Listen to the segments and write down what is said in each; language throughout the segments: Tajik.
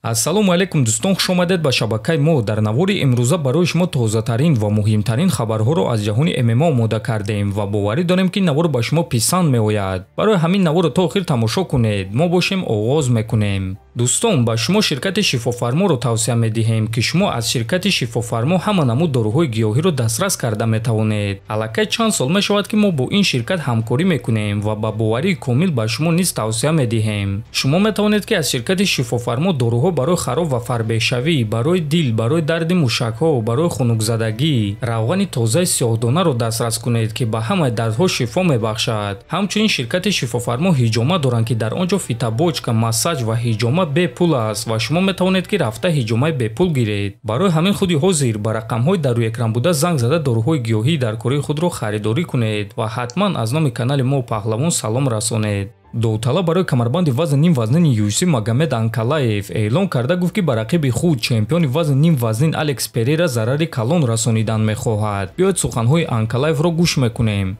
Ассалому алайкум дӯстон, хуш омадед ба шабакаи мо. Дар навори имрӯза барои шумо тозатарин ва муҳимтарин хабарҳоро аз ҷаҳони ММА омода кардем ва боварӣ дорем, ки навор ба шумо писанд меояд. Барои ҳамин наворро то охир тамошо кунед. Мо бошем оғоз мекунем. Дӯстон, ба шумо ширкати Шифофарморо тавсия медиҳем, ки шумо аз ширкати Шифофармо ҳама намуд доруҳои гиёҳиро дастрас карда метавонед. Аллакай чанд сол мешавад, ки мо бо ин ширкат ҳамкорӣ мекунем ва ба боварии комил ба шумо низ тавсия медиҳем. Шумо метавонед, ки аз ширкати Шифофармо доруҳо барои хароб ва фарбеҳшавӣ, барои дил, барои дарди мушакҳо, барои хунукзадагӣ, равғани тозаи сиёҳдонаро дастрас кунед, ки ба ҳамаи дардҳо шифо мебахшад. Ҳамчунин ширкати Шифофармо ҳиҷома доранд, ки дар он ҷо фитобочка, массаж ва ҳиҷома бепул аст ва шумо метавонед, ки рафта ҳиҷомаи бепул гиред. Барои ҳамин худи ҳозир ба рақамҳои дар рӯи экран буда занг зада доруҳои гиёҳии дар кори худро харидорӣ кунед ва ҳатман аз номи канали мо Паҳлавон салом расонед. Довталаб барои камарбанди вазни нимвазнини UFC Магомед Анкалаев эълон карда гуфт, ки ба рақиби худ, чемпиони вазни нимвазнин Алекс Перейра, зарари калон расонидан мехоҳад. Биёед, суханҳои Анкалаевро гӯш мекунем.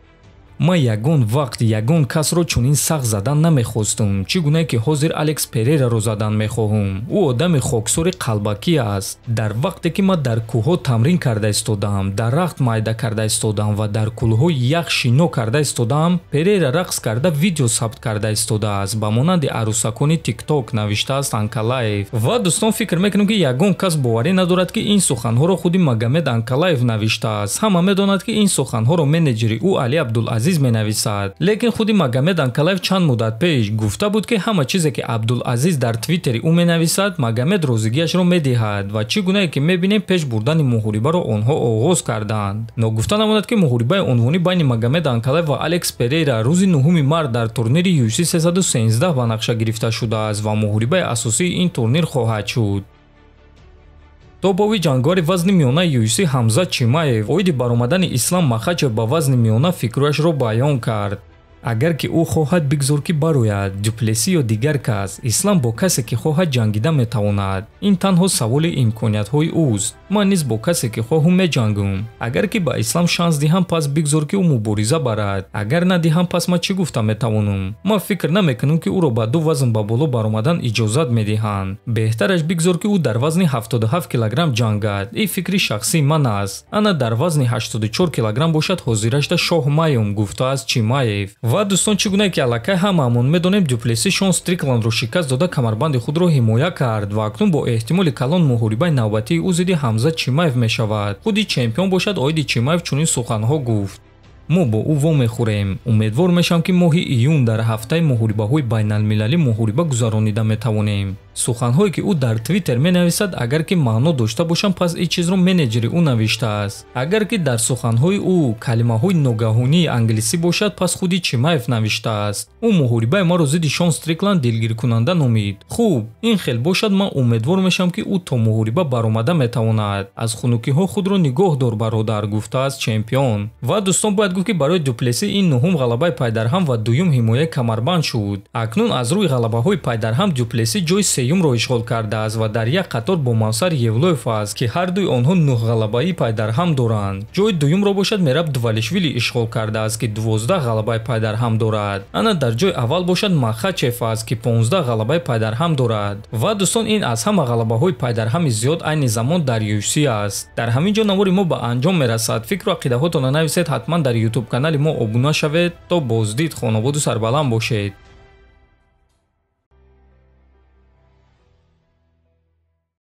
Ман ягон вақт ягон касро чунин сахт задан намехостум, чӣ гунае ки ҳозир Алекс Перейраро задан мехоҳум. Ӯ одами хоксори қалбакӣ аст. Дар вақте ки ман дар кӯҳҳо тамрин карда истодам, дарахт майда карда истодам ва дар кӯлҳои ях шино карда истодам, Перейра рақс карда видео сабт карда истодааст, ба монанди арӯсакони Тикток, навиштааст Анкалаев. Ва дӯстон, фикр мекунем, ки ягон кас боварӣ надорад, ки ин суханҳоро худи Магомед Анкалаев навиштааст. Ҳама медонад, ки ин суханҳоро менеҷери ӯ Али Абдулазиз менависад. Лекин худи Магомед Анкалаев чанд муддат пеш гуфта буд, ки ҳама чизе, ки Абдулазиз дар твиттери ӯ менависад, Магомед розигиашро медиҳад ва чӣ гунае ки мебинем, пеш бурдани муҳорибаро онҳо оғоз карданд. Ногуфта намонад, ки муҳорибаи унвонӣ байни Магомед Анкалаев ва Алекс Перейра рӯзи 9 март дар турнири UFC 313 ба нақша гирифта шудааст ва муҳорибаи асосии ин турнир хоҳад шуд. Топови ҷанговари вазни миёнаи UFC Ҳамзат Чимаев оиди баромадани Ислам Махачев ба вазни миёна фикрҳояшро баён кард. Агар ки ӯ хоҳад, бигзор ки барояд, Дюплеси ё дигар кас. Ислам бо касе ки хоҳад ҷангида метавонад. Ин танҳо саволи имкониятҳои ӯст. Ман низ бо касе ки хоҳум меҷангум. Агар ки ба Ислам шанс диҳам, пас бигзор ки ӯ мубориза барад. Агар надиҳам, пас ман чӣ гуфта метавонам? Ман фикр намекунам, ки ӯро ба ду вазн ба боло баромадан иҷозат медиҳанд. Беҳтараш бигзор ки ӯ дар вазни 77 килограмм ҷангад. Ин фикри шахсии ман аст. Ана дар вазни 84 килограмм бошад, ҳозирашда шоҳ маём, гуфтааст Чимаев. Ва дӯстон, чӣ гунае ки аллакай ҳамаамон медонем, Дюплеси Шон Стрикландро шикаст дода камарбанди худро ҳимоя кард ва акнун бо эҳтимоли калон муҳорибаи навбатии ӯ зидди Ҳамзат Чимаев мешавад. Худи чемпион бошад оиди Чимаев чунин суханҳо гуфт: мо бо ӯ вомехӯрем. Умедвор мешавам, ки моҳи июн дар ҳафтаи муҳорибаҳои байналмилалӣ муҳориба гузаронида метавонем. Суханҳое, ки ӯ дар твиттер менависад, агар ки маъно дошта бошанд, пас ин чизро менеҷери ӯ навиштааст. Агар ки дар суханҳои ӯ калимаҳои ногаҳонии англисӣ бошад, пас худи Чимаев навиштааст. Ӯ муҳорибаи маро зидди Шон Стрикланд дилгиркунанда номид. Хуб, ин хел бошад, ман умедвор мешавам, ки ӯ то муҳориба баромада метавонад. Аз хунукиҳо худро нигоҳ дор, бародар, гуфтааст чемпион. Ва дӯстон, бояд гуфт, ки барои Дюплеси ин нуҳум ғалабаи пайдарҳам ва дуюм ҳимояи камарбанд шуд. Акнун аз рӯи ғалабаҳои пайдарҳам Дюплеси ҷои сеюмро ишғол кардааст ва дар як қатор бо Мавсар Евлоев аст, ки ҳардуи онҳо нӯҳ ғалабаи пайдарҳам доранд. Ҷои дуюмро бошад Мераб Двалишвили ишғол кардааст, ки 12 ғалабаи пайдарҳам дорад. Ана дар ҷои аввал бошад Махачев аст, ки 15 ғалабаи пайдарҳам дорад. Ва дӯстон, ин аз ҳама ғалабаҳои пайдарҳами зиёд айни замон дар UFC аст. Дар ҳамин ҷо навори мо ба анҷом мерасад. Фикру ақидаҳотонро нависед, ҳатман дар ютуб канали мо обуна шавед. То боздид, хонободу сарбаланд бошед.